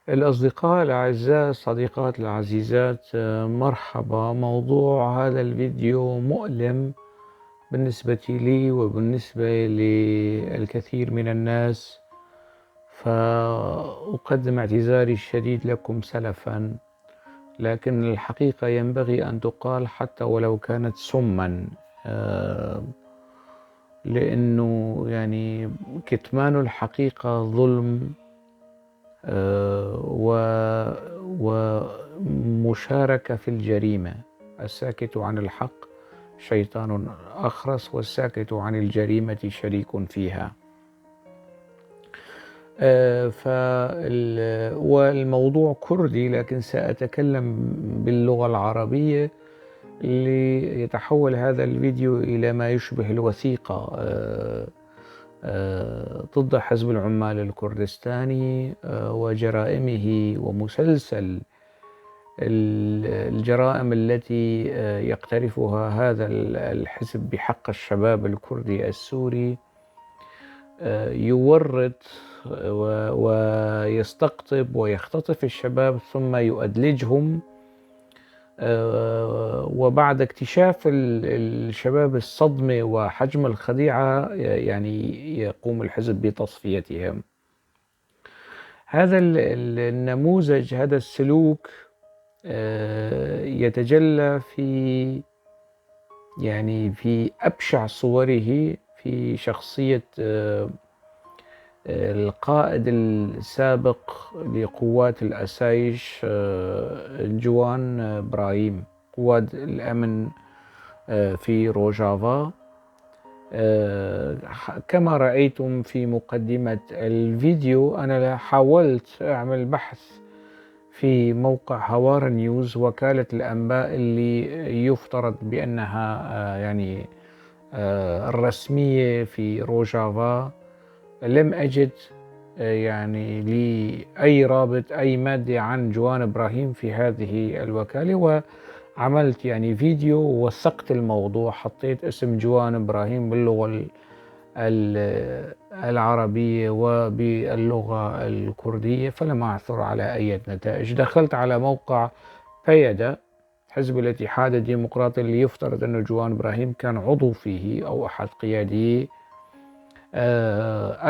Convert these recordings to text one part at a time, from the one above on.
الأصدقاء الأعزاء، الصديقات العزيزات، مرحبا. موضوع هذا الفيديو مؤلم بالنسبة لي وبالنسبة للكثير من الناس، فأقدم اعتذاري الشديد لكم سلفا، لكن الحقيقة ينبغي أن تقال حتى ولو كانت سما، لأنه يعني كتمان الحقيقة ظلم ومشاركة في الجريمة. الساكت عن الحق شيطان أخرس، والساكت عن الجريمة شريك فيها. والموضوع كردي، لكن سأتكلم باللغة العربية ليتحول هذا الفيديو إلى ما يشبه الوثيقة ضد حزب العمال الكردستاني وجرائمه ومسلسل الجرائم التي يقترفها هذا الحزب بحق الشباب الكردي السوري. يورط ويستقطب ويختطف الشباب ثم يؤدلجهم، وبعد اكتشاف الشباب الصدمة وحجم الخديعة يعني يقوم الحزب بتصفيتهم. هذا النموذج، هذا السلوك يتجلى في يعني في أبشع صوره في شخصية القائد السابق لقوات الأسايش جوان إبراهيم، قوات الأمن في روجافا. كما رأيتم في مقدمة الفيديو، أنا حاولت أعمل بحث في موقع هوار نيوز، وكالة الأنباء اللي يفترض بأنها يعني الرسمية في روجافا، لم أجد يعني لأي رابط أي مادة عن جوان إبراهيم في هذه الوكالة. وعملت يعني فيديو ووثقت الموضوع، حطيت اسم جوان إبراهيم باللغة العربية وباللغة الكردية، فلم أعثر على أي نتائج. دخلت على موقع بيدا، حزب الاتحاد الديمقراطي اللي يفترض أنه جوان إبراهيم كان عضو فيه أو أحد قياديه.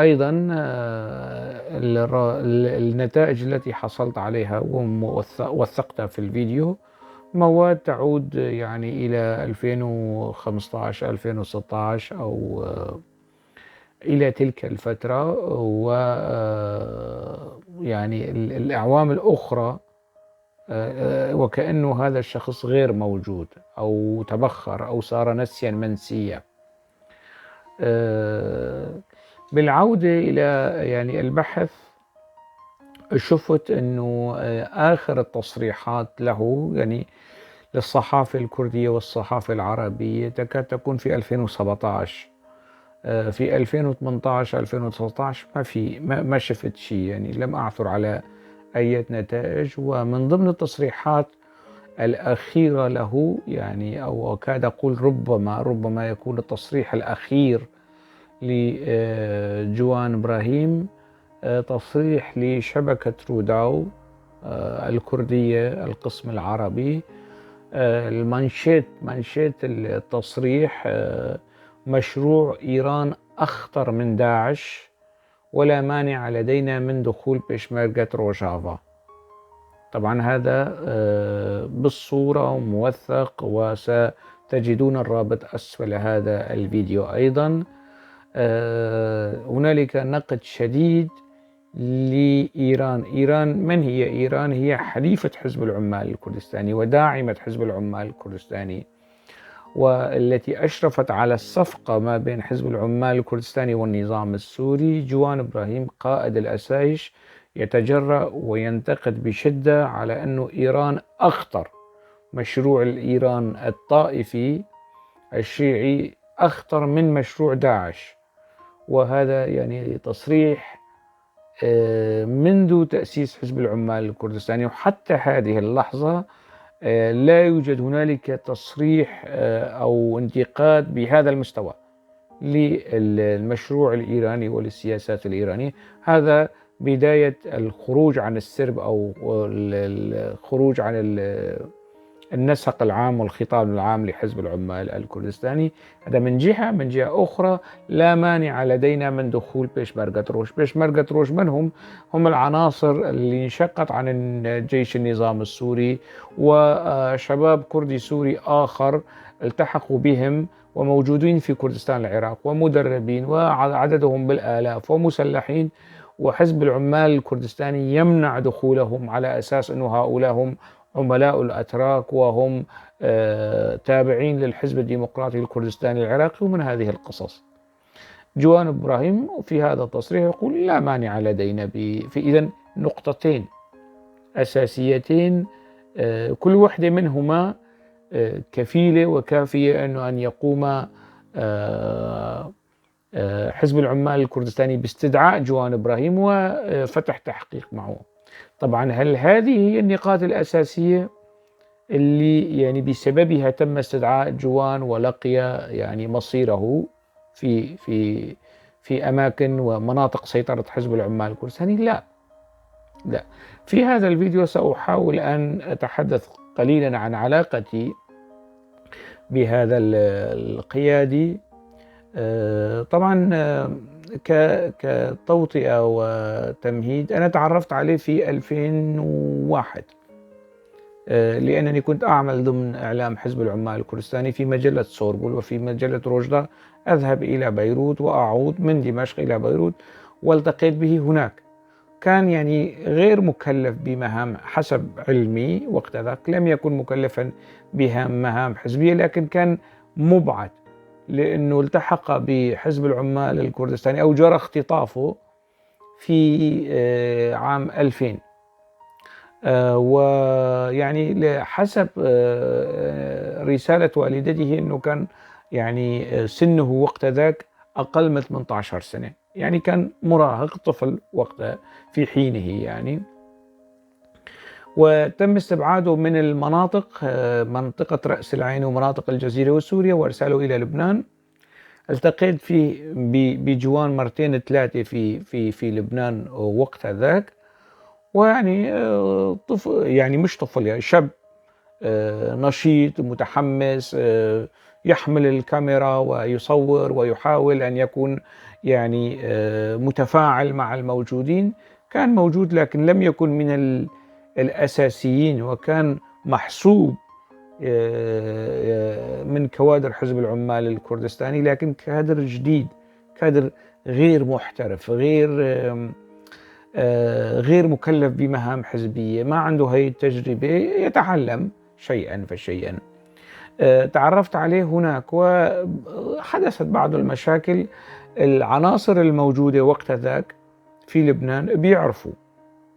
أيضا النتائج التي حصلت عليها ووثقتها في الفيديو مواد تعود يعني إلى 2015 2016 أو إلى تلك الفترة، و يعني الأعوام الأخرى وكأنه هذا الشخص غير موجود أو تبخر أو صار نسيا منسيا. بالعودة إلى يعني البحث، شفت أنه آخر التصريحات له يعني للصحافة الكردية والصحافة العربية تكاد تكون في 2017. في 2018 2019 ما في ما شفت شيء، يعني لم أعثر على أي نتائج. ومن ضمن التصريحات الأخيرة له يعني أو أكاد أقول ربما يكون التصريح الأخير لجوان إبراهيم تصريح لشبكة روداو الكردية القسم العربي. المانشيت، مانشيت التصريح: مشروع إيران أخطر من داعش ولا مانع لدينا من دخول بيشمركة روجافا. طبعا هذا بالصورة وموثق، وستجدون الرابط أسفل هذا الفيديو أيضا. هنالك نقد شديد لإيران. إيران، من هي إيران؟ هي حليفة حزب العمال الكردستاني وداعمة حزب العمال الكردستاني، والتي أشرفت على الصفقة ما بين حزب العمال الكردستاني والنظام السوري. جوان إبراهيم قائد الأسايش يتجرأ وينتقد بشدة على أنه إيران أخطر، مشروع الإيران الطائفي الشيعي أخطر من مشروع داعش. وهذا يعني تصريح منذ تأسيس حزب العمال الكردستاني وحتى هذه اللحظة لا يوجد هنالك تصريح أو انتقاد بهذا المستوى للمشروع الإيراني وللسياسات الإيرانية. هذا بداية الخروج عن السرب أو الخروج عن النسق العام والخطاب العام لحزب العمال الكردستاني. هذا من جهة. من جهة أخرى لا مانع لدينا من دخول بيشمركة روج. بيشمركة روج من هم؟ هم العناصر اللي انشقت عن جيش النظام السوري وشباب كردي سوري آخر التحقوا بهم وموجودين في كردستان العراق ومدربين وعددهم بالآلاف ومسلحين، وحزب العمال الكردستاني يمنع دخولهم على أساس أنه هؤلاء هم عملاء الأتراك وهم تابعين للحزب الديمقراطي الكردستاني العراقي ومن هذه القصص. جوان إبراهيم في هذا التصريح يقول لا مانع لدينا في إذن نقطتين أساسيتين، كل واحدة منهما كفيلة وكافية أنه أن يقوم حزب العمال الكردستاني باستدعاء جوان إبراهيم وفتح تحقيق معه. طبعا هل هذه هي النقاط الأساسية اللي يعني بسببها تم استدعاء جوان ولقي يعني مصيره في في في أماكن ومناطق سيطرة حزب العمال الكردستاني؟ لا لا. في هذا الفيديو سأحاول أن أتحدث قليلا عن علاقتي بهذا القيادي. طبعا كتوطئة وتمهيد أنا تعرفت عليه في 2001، لأنني كنت أعمل ضمن إعلام حزب العمال الكردستاني في مجلة سوربول وفي مجلة روجدا، أذهب إلى بيروت وأعود من دمشق إلى بيروت، والتقيت به هناك. كان يعني غير مكلف بمهام حسب علمي وقت ذاك، لم يكن مكلفا بمهام حزبية، لكن كان مبعد لأنه التحق بحزب العمال الكردستاني أو جرى اختطافه في عام 2000، ويعني حسب رسالة والدته أنه كان يعني سنه وقت ذاك أقل من 18 سنة، يعني كان مراهق طفل وقتها في حينه يعني. وتم استبعاده من المناطق، منطقة رأس العين ومناطق الجزيرة وسوريا، وارساله إلى لبنان. التقيت فيه بجوان مرتين ثلاثة في في في لبنان وقتها ذاك، ويعني طفل، يعني مش طفل، يعني شاب نشيط متحمس، يحمل الكاميرا ويصور ويحاول أن يكون يعني متفاعل مع الموجودين. كان موجود لكن لم يكن من الأساسيين، وكان محسوب من كوادر حزب العمال الكردستاني، لكن كادر جديد، كادر غير محترف، غير مكلف بمهام حزبية، ما عنده هي التجربة، يتعلم شيئا فشيئا. تعرفت عليه هناك وحدثت بعض المشاكل. العناصر الموجودة وقت ذاك في لبنان بيعرفوا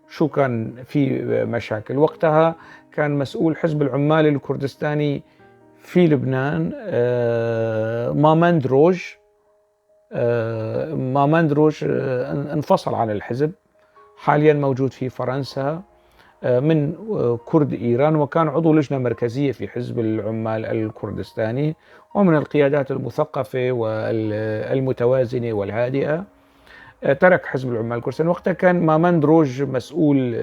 شو كان في مشاكل. وقتها كان مسؤول حزب العمال الكردستاني في لبنان مامند روج. مامند روج انفصل عن الحزب، حاليا موجود في فرنسا، من كرد إيران، وكان عضو لجنة مركزية في حزب العمال الكردستاني، ومن القيادات المثقفة والمتوازنة والهادئة. ترك حزب العمال الكردستاني. وقتها كان مامند روج مسؤول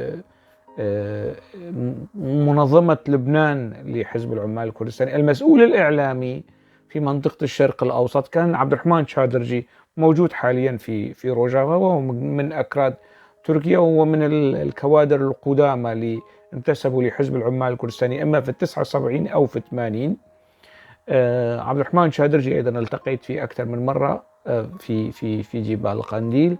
منظمة لبنان لحزب العمال الكردستاني. المسؤول الإعلامي في منطقة الشرق الأوسط كان عبد الرحمن شادرجي، موجود حاليا في روجافا، وهو من أكراد تركيا، وهو من الكوادر القدامى اللي انتسبوا لحزب العمال الكردستاني إما في 79 أو في 80. عبد الرحمن شادرجي أيضا التقيت فيه أكثر من مرة في في في جبال القنديل.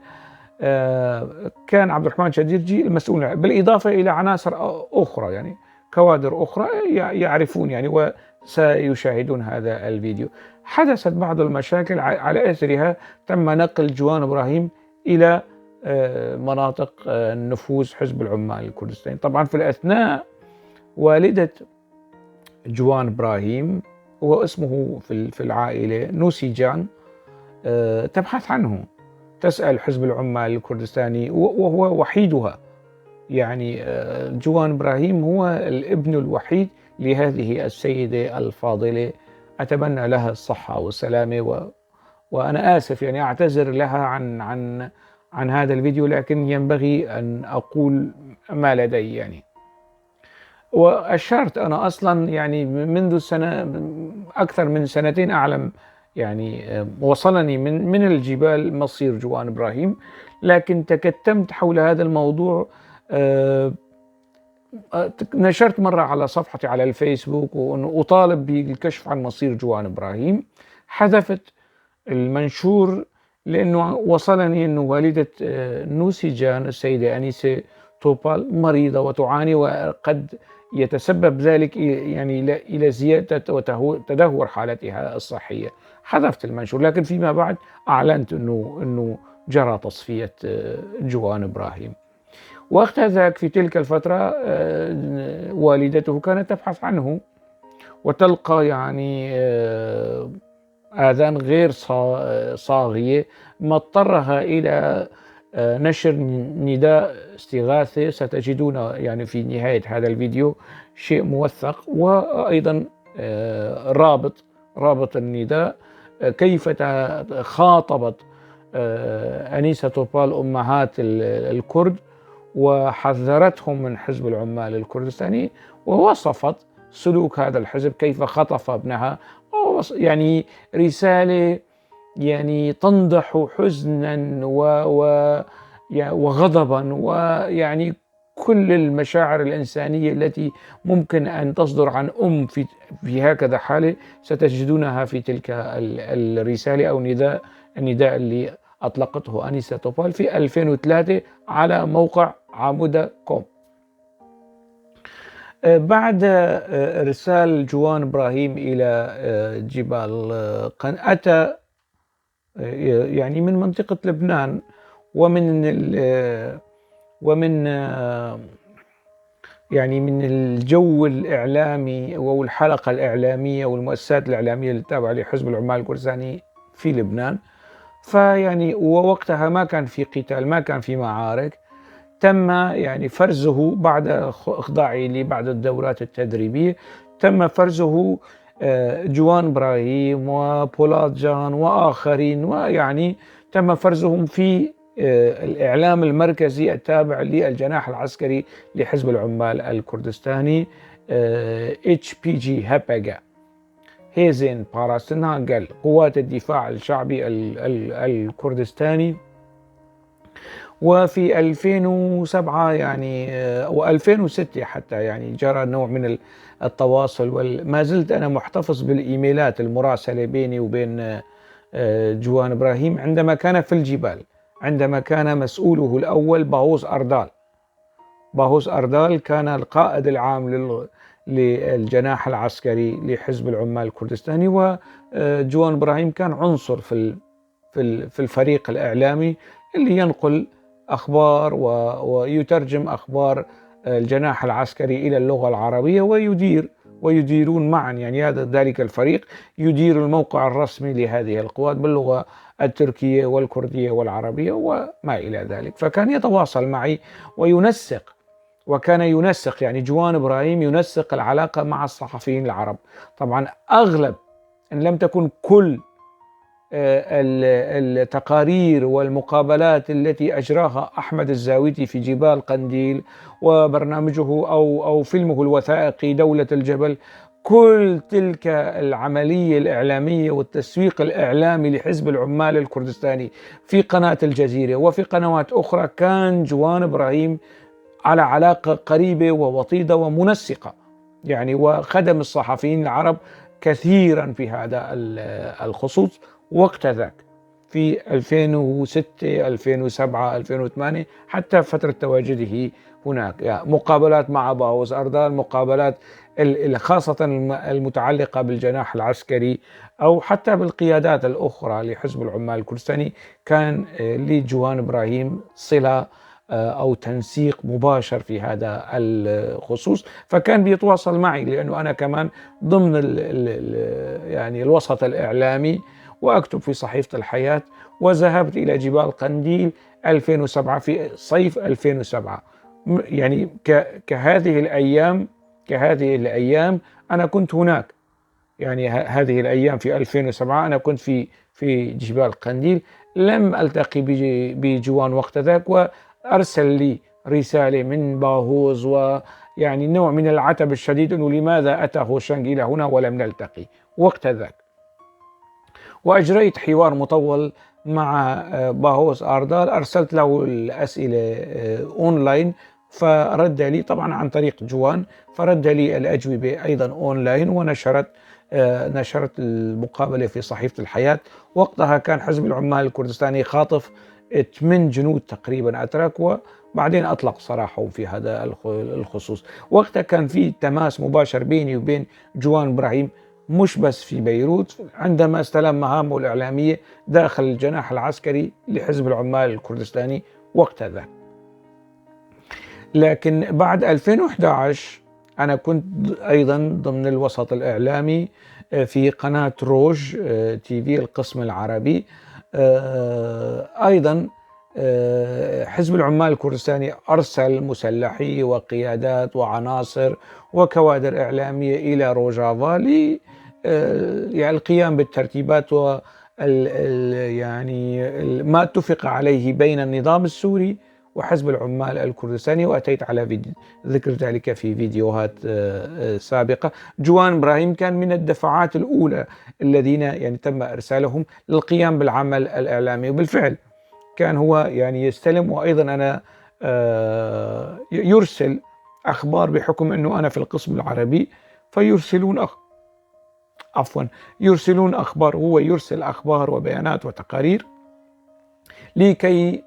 كان عبد الرحمن شادرجي المسؤول، بالإضافة إلى عناصر أخرى يعني كوادر أخرى يعرفون يعني وسيشاهدون هذا الفيديو. حدثت بعض المشاكل على إثرها تم نقل جوان إبراهيم إلى مناطق نفوذ حزب العمال الكردستاني. طبعا في الأثناء والدة جوان إبراهيم، واسمه في العائلة نوسيجان، تبحث عنه، تسأل حزب العمال الكردستاني، وهو وحيدها، يعني جوان إبراهيم هو الابن الوحيد لهذه السيدة الفاضلة، أتمنى لها الصحة والسلامة، وأنا آسف يعني أعتذر لها عن عن عن هذا الفيديو، لكن ينبغي أن أقول ما لدي يعني. وأشرت أنا أصلا يعني منذ سنة، أكثر من سنتين أعلم يعني وصلني من الجبال مصير جوان إبراهيم، لكن تكتمت حول هذا الموضوع. نشرت مرة على صفحتي على الفيسبوك وأطالب بالكشف عن مصير جوان إبراهيم. حذفت المنشور لأنه وصلني أنه والدة نوسيجان السيدة أنيسة توبال مريضة وتعاني، وقد يتسبب ذلك يعني إلى زيادة وتدهور حالتها الصحية. حذفت المنشور، لكن فيما بعد أعلنت أنه جرى تصفية جوان إبراهيم. وقت ذاك في تلك الفترة والدته كانت تبحث عنه وتلقى يعني آذان غير صاغية، ما اضطرها إلى نشر نداء استغاثة. ستجدون يعني في نهاية هذا الفيديو شيء موثق، وأيضا رابط النداء، كيف خاطبت أنيسة توبال أمهات الكرد وحذرتهم من حزب العمال الكردستاني، ووصفت سلوك هذا الحزب كيف خطف ابنها. يعني رسالة يعني تنضح حزنا وغضبا، ويعني كل المشاعر الإنسانية التي ممكن أن تصدر عن أم في هكذا حالة ستجدونها في تلك الرسالة أو النداء اللي أطلقته أنيسة توبال في 2003 على موقع عمودة كوم. بعد إرسال جوان إبراهيم إلى جبال أتى يعني من منطقة لبنان ومن يعني من الجو الإعلامي والحلقة الإعلامية والمؤسسات الإعلامية التابعة لحزب العمال الكردستاني في لبنان. فيعني ووقتها ما كان في قتال، ما كان في معارك، تم يعني فرزه بعد إخضاعه لبعض الدورات التدريبية، تم فرزه جوان إبراهيم وبولاد جان وآخرين، ويعني تم فرزهم في الإعلام المركزي التابع للجناح العسكري لحزب العمال الكردستاني HPG هبجا هيزن باراستنا قال قوات الدفاع الشعبي الكردستاني. وفي 2007 يعني و2006 حتى يعني جرى نوع من التواصل، وما زلت أنا محتفظ بالإيميلات المراسلة بيني وبين جوان إبراهيم عندما كان في الجبال، عندما كان مسؤوله الأول باهوز أردال. باهوز أردال كان القائد العام للجناح العسكري لحزب العمال الكردستاني، وجوان إبراهيم كان عنصر في الفريق الإعلامي اللي ينقل أخبار ويترجم أخبار الجناح العسكري إلى اللغة العربية، ويديرون معا يعني هذا ذلك الفريق يدير الموقع الرسمي لهذه القوات باللغة التركية والكردية والعربية وما إلى ذلك. فكان يتواصل معي وينسق، وكان ينسق يعني جوان إبراهيم ينسق العلاقة مع الصحفيين العرب. طبعا أغلب إن لم تكن كل التقارير والمقابلات التي أجراها أحمد الزاويتي في جبال قنديل وبرنامجه أو فيلمه الوثائقي دولة الجبل، كل تلك العملية الإعلامية والتسويق الإعلامي لحزب العمال الكردستاني في قناة الجزيرة وفي قنوات أخرى، كان جوان إبراهيم على علاقة قريبة ووطيدة ومنسقة يعني، وخدم الصحفيين العرب كثيرا في هذا الخصوص وقت ذاك في 2006 2007 2008 حتى فترة تواجده هناك. يعني مقابلات مع باوز أردال، مقابلات خاصة المتعلقة بالجناح العسكري أو حتى بالقيادات الأخرى لحزب العمال الكردستاني، كان لجوان إبراهيم صلة أو تنسيق مباشر في هذا الخصوص. فكان بيتواصل معي لأنه أنا كمان ضمن يعني الوسط الإعلامي وأكتب في صحيفة الحياة. وذهبت إلى جبال قنديل 2007 في صيف 2007، يعني كهذه الأيام أنا كنت هناك. يعني هذه الأيام في 2007 أنا كنت في جبال قنديل، لم ألتقي بجوان وقت ذاك، وأرسل لي رسالة من باهوز ويعني نوع من العتب الشديد أنه لماذا أتى هوشانغ إلى هنا ولم نلتقي وقت ذاك. وأجريت حوار مطول مع باهوز أردال، أرسلت له الأسئلة أونلاين فرد لي طبعا عن طريق جوان، فرد لي الأجوبة أيضا أونلاين، ونشرت نشرت المقابلة في صحيفة الحياة. وقتها كان حزب العمال الكردستاني خاطف 8 جنود تقريبا أتراك، وبعدين أطلق سراحهم في هذا الخصوص. وقتها كان في تماس مباشر بيني وبين جوان إبراهيم، مش بس في بيروت، عندما استلم مهامه الإعلامية داخل الجناح العسكري لحزب العمال الكردستاني وقتها ذاك. لكن بعد 2011 أنا كنت أيضا ضمن الوسط الإعلامي في قناة روج تي في القسم العربي. أيضا حزب العمال الكردستاني أرسل مسلحي وقيادات وعناصر وكوادر إعلامية إلى روجافا ل يعني القيام بالترتيبات و يعني ما اتفق عليه بين النظام السوري وحزب العمال الكردستاني، وأتيت على ذكر ذلك في فيديوهات سابقة. جوان إبراهيم كان من الدفعات الأولى الذين يعني تم إرسالهم للقيام بالعمل الإعلامي، وبالفعل كان هو يعني يستلم، وأيضا أنا يرسل أخبار بحكم أنه أنا في القسم العربي، فيرسلون يرسلون أخبار، هو يرسل أخبار وبيانات وتقارير لكي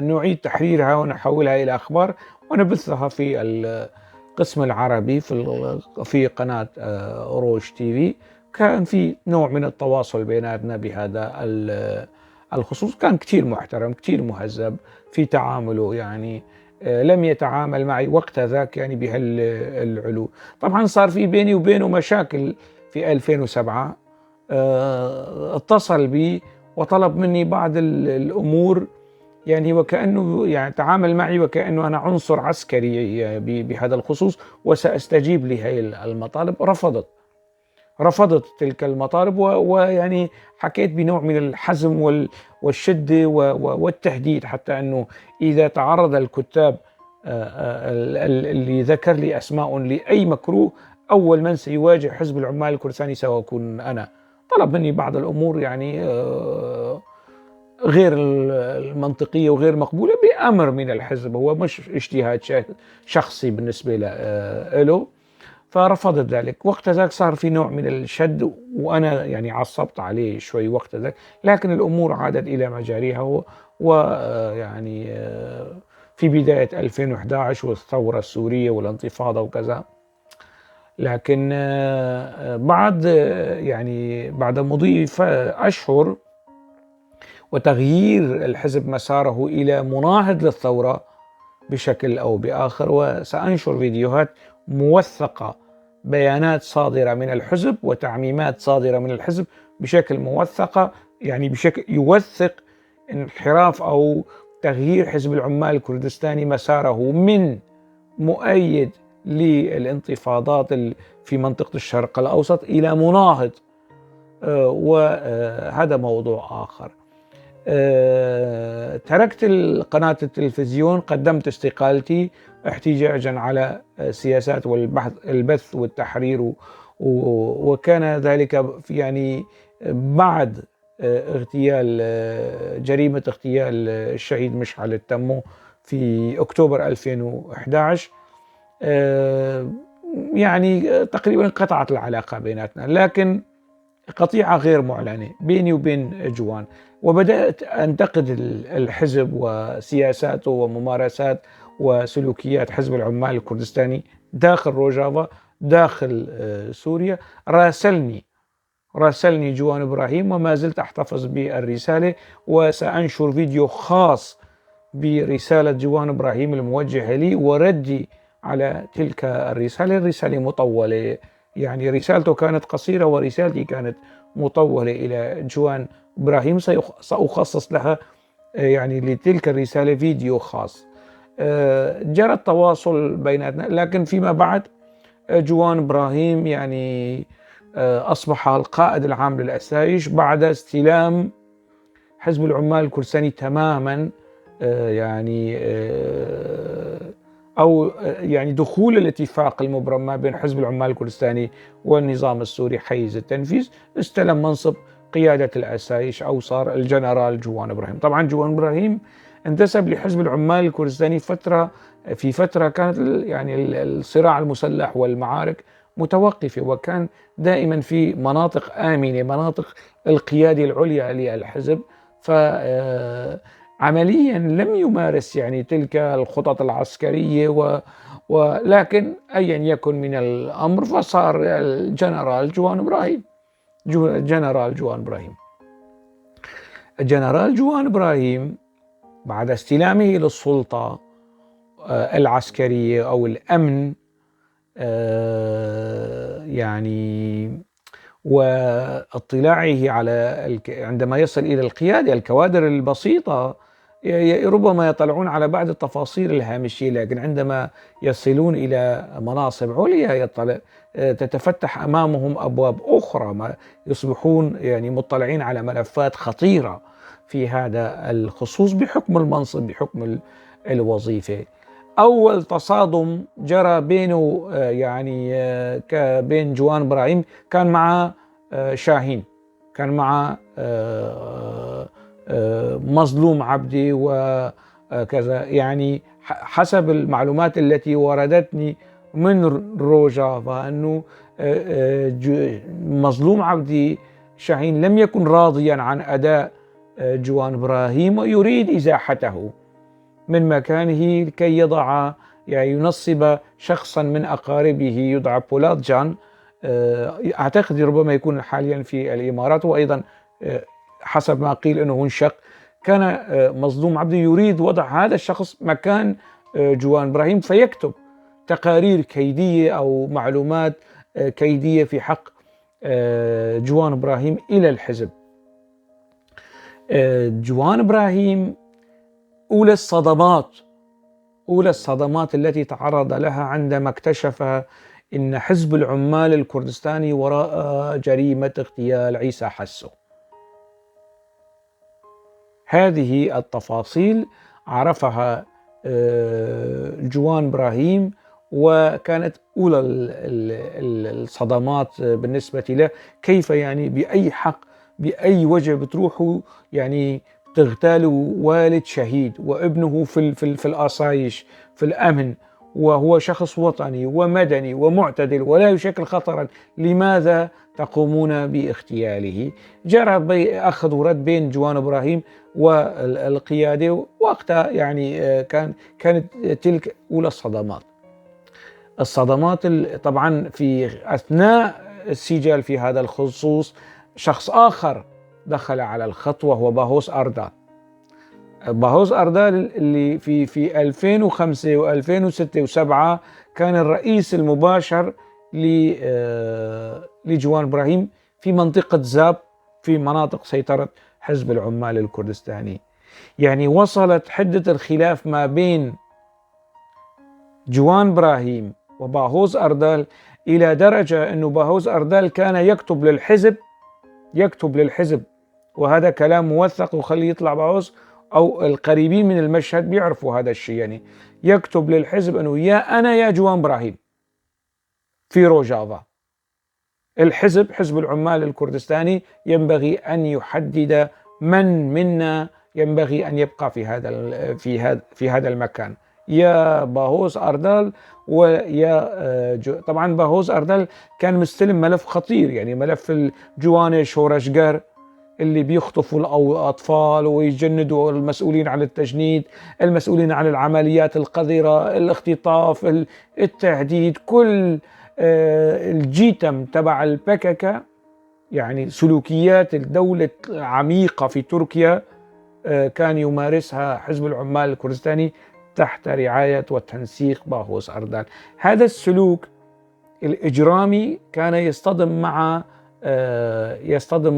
نعيد تحريرها ونحولها إلى أخبار ونبثها في القسم العربي في قناة روج تي في. كان في نوع من التواصل بيناتنا بهذا الخصوص. كان كتير محترم، كتير مهذب في تعامله، يعني لم يتعامل معي وقت ذاك يعني بهالعلو. طبعا صار في بيني وبينه مشاكل في 2007. اتصل بي وطلب مني بعض الأمور، يعني وكأنه يعني تعامل معي وكأنه أنا عنصر عسكري بهذا الخصوص وسأستجيب لهي المطالب. رفضت تلك المطالب، ويعني حكيت بنوع من الحزم والشدة والتهديد، حتى أنه إذا تعرض الكتاب اللي ذكر لي أسماء لأي مكروه، أول من سيواجه حزب العمال الكردستاني سأكون أنا. طلب مني بعض الأمور يعني غير المنطقية وغير مقبولة بأمر من الحزب، هو مش اجتهاد شخصي بالنسبة له، فرفضت ذلك. وقت ذاك صار في نوع من الشد، وأنا يعني عصبت عليه شوي وقت ذاك، لكن الأمور عادت إلى مجاريها. ويعني في بداية 2011 والثورة السورية والانتفاضة وكذا. لكن بعد يعني بعد مضي أشهر وتغيير الحزب مساره إلى مناهض للثورة بشكل أو بآخر، وسأنشر فيديوهات موثقة، بيانات صادرة من الحزب وتعميمات صادرة من الحزب بشكل موثقة، يعني بشكل يوثق انحراف أو تغيير حزب العمال الكردستاني مساره من مؤيد للانتفاضات في منطقة الشرق الأوسط إلى مناهض، وهذا موضوع آخر. تركت قناة التلفزيون، قدمت استقالتي احتجاجا على سياسات والبحث البث والتحرير، وكان ذلك يعني بعد اغتيال جريمة اغتيال الشهيد مشعل التمو في أكتوبر 2011. يعني تقريبا انقطعت العلاقة بيناتنا، لكن قطيعة غير معلنة بيني وبين جوان، وبدأت أنتقد الحزب وسياساته وممارسات وسلوكيات حزب العمال الكردستاني داخل روجافا، داخل سوريا. راسلني جوان إبراهيم، وما زلت أحتفظ بالرسالة، وسأنشر فيديو خاص برسالة جوان إبراهيم الموجهة لي وردي على تلك الرسالة. الرسالة مطولة، يعني رسالته كانت قصيرة ورسالتي كانت مطولة إلى جوان إبراهيم، سأخصص لها يعني لتلك الرسالة فيديو خاص. جرى التواصل بيناتنا، لكن فيما بعد جوان إبراهيم يعني أصبح القائد العام للأسايش بعد استلام حزب العمال الكردستاني تماما، يعني أو يعني دخول الاتفاق المبرم ما بين حزب العمال الكردستاني والنظام السوري حيز التنفيذ. استلم منصب قيادة الأسايش أو صار الجنرال جوان إبراهيم. طبعا جوان إبراهيم انتسب لحزب العمال الكردستاني في فترة كانت يعني الصراع المسلح والمعارك متوقفة، وكان دائما في مناطق آمنة، مناطق القيادة العليا للحزب، فعمليا لم يمارس يعني تلك الخطط العسكرية، ولكن أيا يكن من الأمر فصار الجنرال جوان إبراهيم. جنرال جوان إبراهيم الجنرال جوان إبراهيم بعد استلامه للسلطة العسكرية أو الأمن يعني واطلاعه على عندما يصل إلى القيادة، الكوادر البسيطة ربما يطلعون على بعض التفاصيل الهامشية، لكن عندما يصلون إلى مناصب عليا تتفتح أمامهم أبواب أخرى، ما يصبحون يعني مطلعين على ملفات خطيرة في هذا الخصوص بحكم المنصب، بحكم الوظيفة. أول تصادم جرى بينه يعني بين جوان إبراهيم كان مع شاهين، كان مع مظلوم عبدي وكذا. يعني حسب المعلومات التي وردتني من روجافا أنه مظلوم عبدي شاهين لم يكن راضيا عن أداء جوان إبراهيم ويريد إزاحته من مكانه لكي يضع يعني ينصب شخصا من أقاربه يدعى بولادجان، أعتقد ربما يكون حاليا في الإمارات، وأيضا حسب ما قيل أنه انشق. كان مظلوم عبدي يريد وضع هذا الشخص مكان جوان إبراهيم، فيكتب تقارير كيدية أو معلومات كيدية في حق جوان إبراهيم إلى الحزب. جوان إبراهيم أولى الصدمات التي تعرض لها عندما اكتشف أن حزب العمال الكردستاني وراء جريمة اغتيال عيسى حسو. هذه التفاصيل عرفها جوان إبراهيم، وكانت أولى الصدمات بالنسبة له. كيف يعني بأي حق بأي وجه بتروحوا يعني تغتالوا والد شهيد وابنه في في في الآسايش في الأمن، وهو شخص وطني ومدني ومعتدل ولا يشكل خطرا، لماذا تقومون باغتياله؟ جرى أخذ ورد بين جوان إبراهيم والقيادة وقتها، يعني كانت تلك أولى الصدمات. الصدمات طبعا في أثناء السجال في هذا الخصوص شخص آخر دخل على الخط وهو باهوز أردال. باهوز أردال اللي في 2005 و2006 و2007 كان الرئيس المباشر لجوان إبراهيم في منطقة زاب في مناطق سيطرة حزب العمال الكردستاني. يعني وصلت حدة الخلاف ما بين جوان إبراهيم وباهوز أردال إلى درجة أنه باهوز أردال كان يكتب للحزب، وهذا كلام موثق وخليه يطلع باهوز أو القريبين من المشهد بيعرفوا هذا الشيء، يعني يكتب للحزب أنه يا أنا يا جوان إبراهيم في روجافا. الحزب حزب العمال الكردستاني ينبغي أن يحدد من منا ينبغي أن يبقى في هذا المكان، يا باهوز أردال ويا طبعا باهوز أردال كان مستلم ملف خطير، يعني ملف الجواني شورشجر اللي بيخطفوا الأطفال ويجندوا المسؤولين عن التجنيد، المسؤولين عن العمليات القذرة، الاختطاف، التهديد، كل الجيتم تبع البككة، يعني سلوكيات الدولة العميقة في تركيا كان يمارسها حزب العمال الكردستاني تحت رعاية وتنسيق باهوز أردال. هذا السلوك الإجرامي كان يصطدم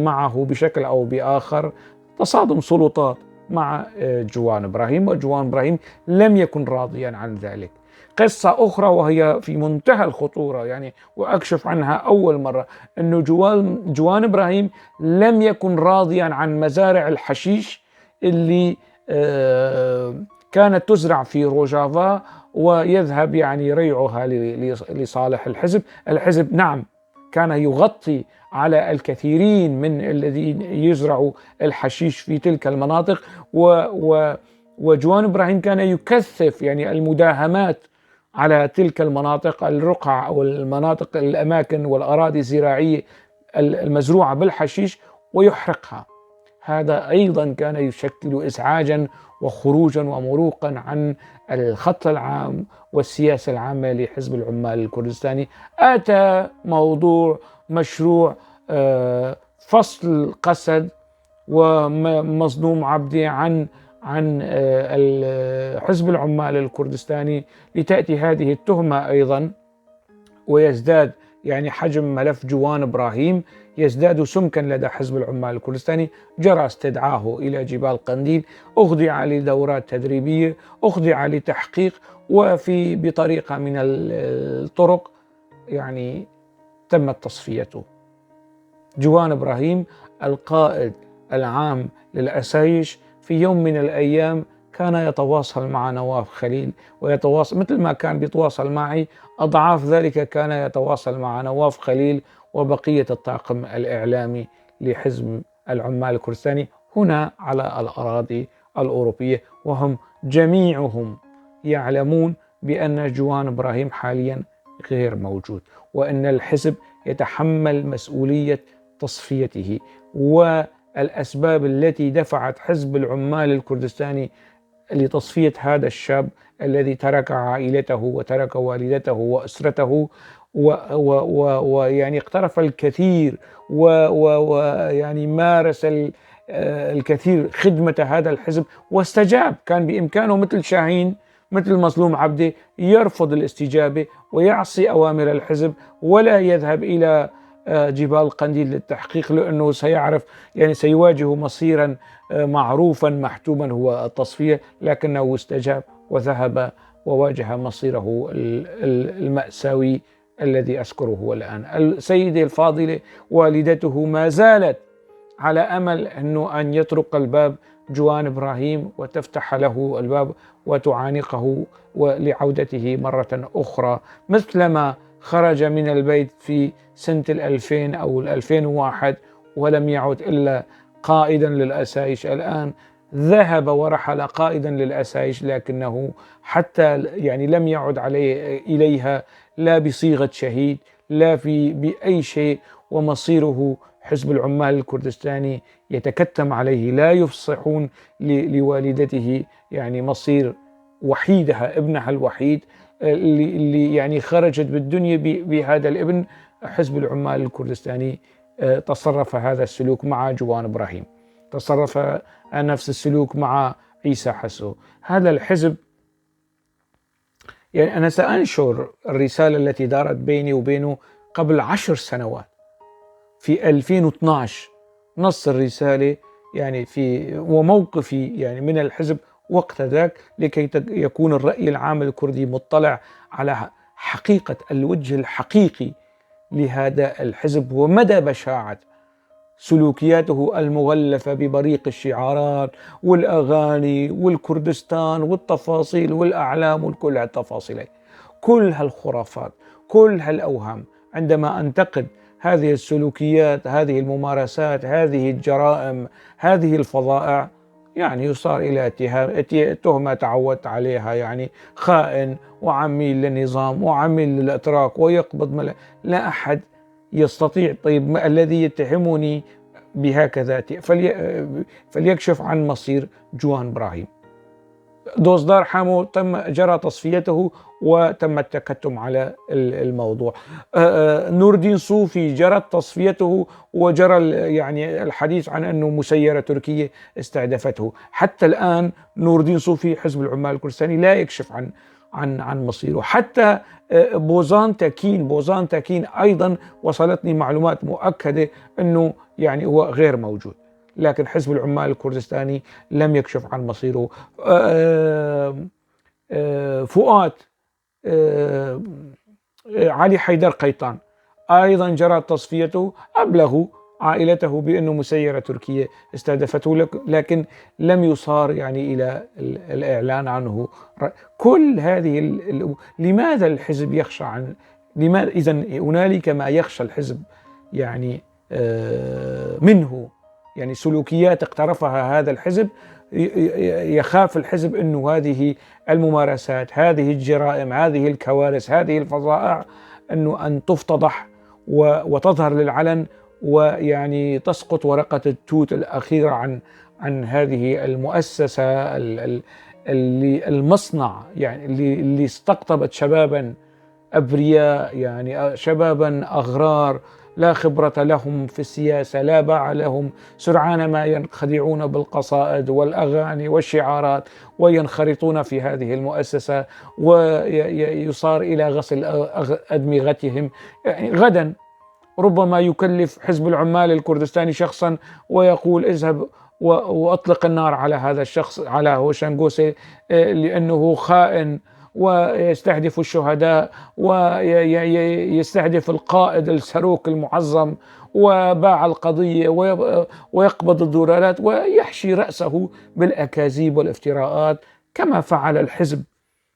معه بشكل أو بآخر تصادم سلطات مع جوان إبراهيم، وجوان إبراهيم لم يكن راضيا عن ذلك. قصة أخرى وهي في منتهى الخطورة، يعني وأكشف عنها أول مرة، أنه جوان إبراهيم لم يكن راضيا عن مزارع الحشيش اللي كانت تزرع في روجافا ويذهب يعني ريعها لصالح الحزب. الحزب نعم كان يغطي على الكثيرين من الذين يزرعوا الحشيش في تلك المناطق، وجوان إبراهيم كان يكثف يعني المداهمات على تلك المناطق، الرقع أو المناطق الأماكن والأراضي الزراعية المزروعة بالحشيش ويحرقها. هذا أيضا كان يشكل إزعاجا وخروجا ومروقا عن الخط العام والسياسة العامة لحزب العمال الكردستاني. أتى موضوع مشروع فصل قسد ومظلوم عبدي عن حزب العمال الكردستاني لتأتي هذه التهمة أيضا، ويزداد يعني حجم ملف جوان إبراهيم يزداد سمكا لدى حزب العمال الكردستاني. جرى استدعاه إلى جبال قنديل، أخضع لدورات تدريبية، أخضع لتحقيق، وفي بطريقة من الطرق يعني تمت تصفيته. جوان إبراهيم القائد العام للأسايش في يوم من الأيام كان يتواصل مع نواف خليل، ويتواصل مثل ما كان بيتواصل معي أضعاف ذلك كان يتواصل مع نواف خليل وبقية الطاقم الإعلامي لحزب العمال الكردستاني هنا على الأراضي الأوروبية، وهم جميعهم يعلمون بأن جوان إبراهيم حاليا غير موجود، وأن الحزب يتحمل مسؤولية تصفيته والأسباب التي دفعت حزب العمال الكردستاني لتصفية هذا الشاب الذي ترك عائلته وترك والدته وأسرته ويعني اقترف الكثير ويعني مارس الكثير خدمة هذا الحزب واستجاب. كان بإمكانه مثل شاهين مثل مظلوم عبدي يرفض الاستجابة ويعصي أوامر الحزب ولا يذهب إلى جبال قنديل للتحقيق، لأنه سيعرف يعني سيواجه مصيرا معروفا محتوما هو التصفية، لكنه استجاب وذهب وواجه مصيره المأساوي الذي أذكره الآن. السيدة الفاضلة والدته ما زالت على أمل أنه أن يطرق الباب جوان إبراهيم وتفتح له الباب وتعانقه ولعودته مرة أخرى، مثلما خرج من البيت في سنة 2000 أو 2001 ولم يعد إلا قائدا للأسايش. الآن ذهب ورحل قائدا للأسايش، لكنه حتى يعني لم يعد عليه إليها لا بصيغة شهيد لا في بأي شيء، ومصيره حزب العمال الكردستاني يتكتم عليه، لا يفصحون لوالدته يعني مصير وحيدها ابنها الوحيد اللي يعني خرجت بالدنيا بهذا الابن. حزب العمال الكردستاني تصرف هذا السلوك مع جوان إبراهيم، تصرف نفس السلوك مع عيسى حسو. هذا الحزب يعني أنا سأنشر الرسالة التي دارت بيني وبينه قبل 10 سنوات في 2012، نص الرسالة يعني في وموقفي يعني من الحزب وقت ذاك، لكي يكون الرأي العام الكردي مطلع على حقيقة الوجه الحقيقي لهذا الحزب ومدى بشاعة سلوكياته المغلفة ببريق الشعارات والأغاني والكردستان والتفاصيل والأعلام وكل هالتفاصيل، كل هالخرافات، كل هالأوهام. عندما أنتقد هذه السلوكيات، هذه الممارسات، هذه الجرائم، هذه الفظائع، يعني يصار إلى تهمة تعودت عليها، يعني خائن وعميل للنظام وعميل للأتراك ويقبض لا أحد يستطيع. طيب الذي يتهمني بهكذا فليكشف عن مصير جوان إبراهيم. دوزدار حامو تم جرى تصفيته وتم التكتم على الموضوع. نور الدين صوفي جرت تصفيته وجرى يعني الحديث عن أنه مسيرة تركية استهدفته. حتى الآن نور الدين صوفي حزب العمال الكردستاني لا يكشف عن عن عن مصيره. حتى بوزان تاكين أيضا وصلتني معلومات مؤكدة أنه يعني هو غير موجود، لكن حزب العمال الكردستاني لم يكشف عن مصيره. فؤاد علي حيدر قيطان أيضا جرى تصفيته، أبلغوا عائلته بأنه مسيرة تركية استهدفته، لكن لم يصار يعني إلى الإعلان عنه. كل هذه لماذا الحزب يخشى عن لماذا؟ إذا هنالك ما يخشى الحزب يعني منه، يعني سلوكيات اقترفها هذا الحزب، يخاف الحزب أنه هذه الممارسات، هذه الجرائم، هذه الكوارث، هذه الفظائع أنه أن تفتضح وتظهر للعلن، ويعني تسقط ورقة التوت الأخيرة عن هذه المؤسسة اللي المصنع، يعني اللي استقطبت شبابا أبرياء، يعني شبابا أغرار لا خبرة لهم في السياسة، لا باع لهم، سرعان ما ينخدعون بالقصائد والأغاني والشعارات وينخرطون في هذه المؤسسة ويصار إلى غسل أدمغتهم. يعني غدا ربما يكلف حزب العمال الكردستاني شخصا ويقول اذهب وأطلق النار على هذا الشخص، على هوشانغوسي، لأنه خائن ويستهدف الشهداء ويستهدف القائد السروك المعظم وباع القضية ويقبض الدولارات ويحشي رأسه بالأكاذيب والافتراءات، كما فعل الحزب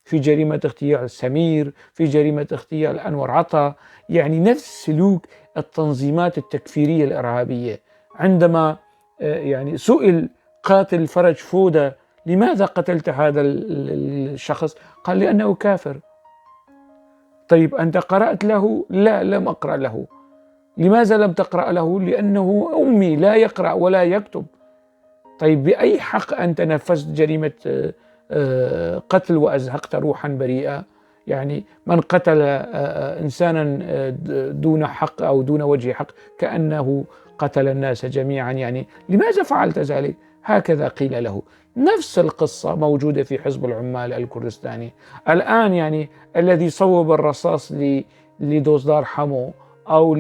في جريمة اغتيال سمير، في جريمة اغتيال أنور عطا. يعني نفس سلوك التنظيمات التكفيرية الإرهابية. عندما يعني سئل قاتل فرج فودة لماذا قتلت هذا الشخص؟ قال لأنه كافر. طيب أنت قرأت له؟ لا، لم أقرأ له. لماذا لم تقرأ له؟ لأنه أمي لا يقرأ ولا يكتب. طيب بأي حق أنت نفذت جريمة قتل وأزهقت روحا بريئة؟ يعني من قتل إنسانا دون حق أو دون وجه حق كأنه قتل الناس جميعا، يعني لماذا فعلت ذلك؟ هكذا قيل له. نفس القصة موجودة في حزب العمال الكردستاني الآن، يعني الذي صوب الرصاص لدوزدار حمو أو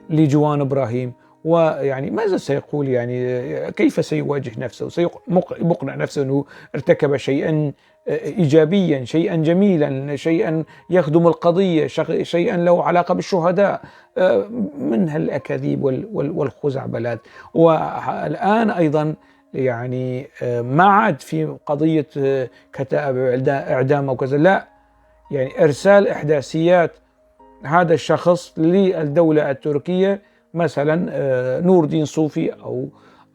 لجوان إبراهيم، ويعني ماذا سيقول؟ يعني كيف سيواجه نفسه؟ سيقنع نفسه أنه ارتكب شيئا إيجابيا، شيئا جميلا، شيئا يخدم القضية، شيئا له علاقة بالشهداء، من هالأكاذيب والخزعبلات. والآن أيضا يعني ما عاد في قضية كتائب إعدام أو كذا، لا، يعني إرسال إحداثيات هذا الشخص للدولة التركية، مثلا نور الدين صوفي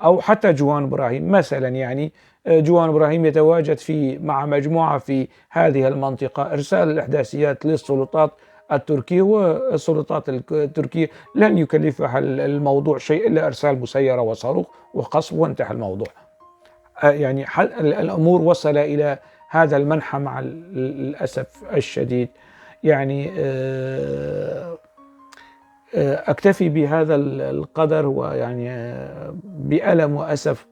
أو حتى جوان إبراهيم مثلا، يعني جوان إبراهيم يتواجد مع مجموعة في هذه المنطقة، إرسال الإحداثيات للسلطات التركية، والسلطات التركية لن يكلفها الموضوع شيء إلا إرسال مسيرة وصاروخ وقصف وانتهى الموضوع. يعني الأمور وصل إلى هذا المنحى مع الأسف الشديد. يعني أكتفي بهذا القدر، ويعني بألم وأسف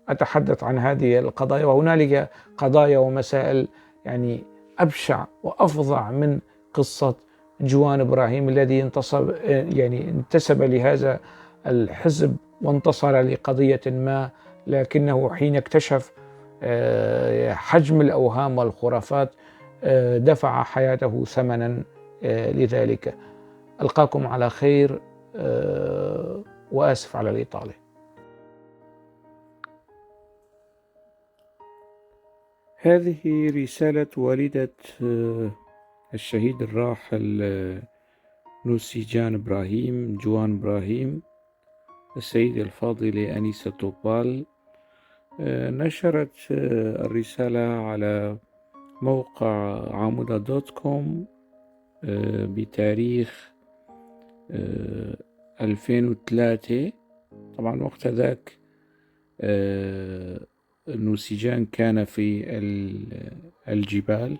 أتحدث عن هذه القضايا، وهنالك قضايا ومسائل يعني أبشع وأفظع من قصة جوان إبراهيم الذي انتسب لهذا الحزب وانتصر لقضية ما، لكنه حين اكتشف حجم الأوهام والخرافات دفع حياته ثمنا لذلك. ألقاكم على خير وآسف على الإطالة. هذه رسالة والدة الشهيد الراحل نوسيجان إبراهيم جوان إبراهيم السيدة الفاضلة أنيسة توبال. نشرت الرسالة على موقع عمودة .com بتاريخ 2003. طبعا وقت ذاك نوسيجان كان في الجبال.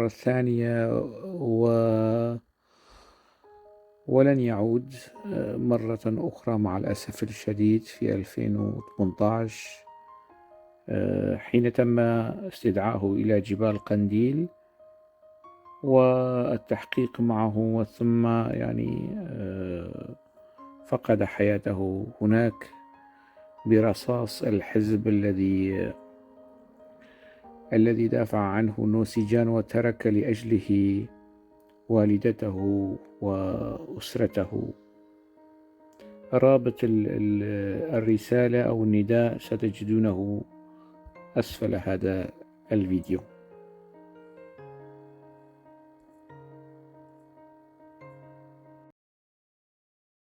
الثانية ولن يعود مرة أخرى مع الأسف الشديد في 2018، حين تم استدعائه إلى جبال قنديل والتحقيق معه، وثم فقد حياته هناك برصاص الحزب الذي دافع عنه نوسيجان وترك لأجله والدته وأسرته. رابط الرسالة أو النداء ستجدونه أسفل هذا الفيديو.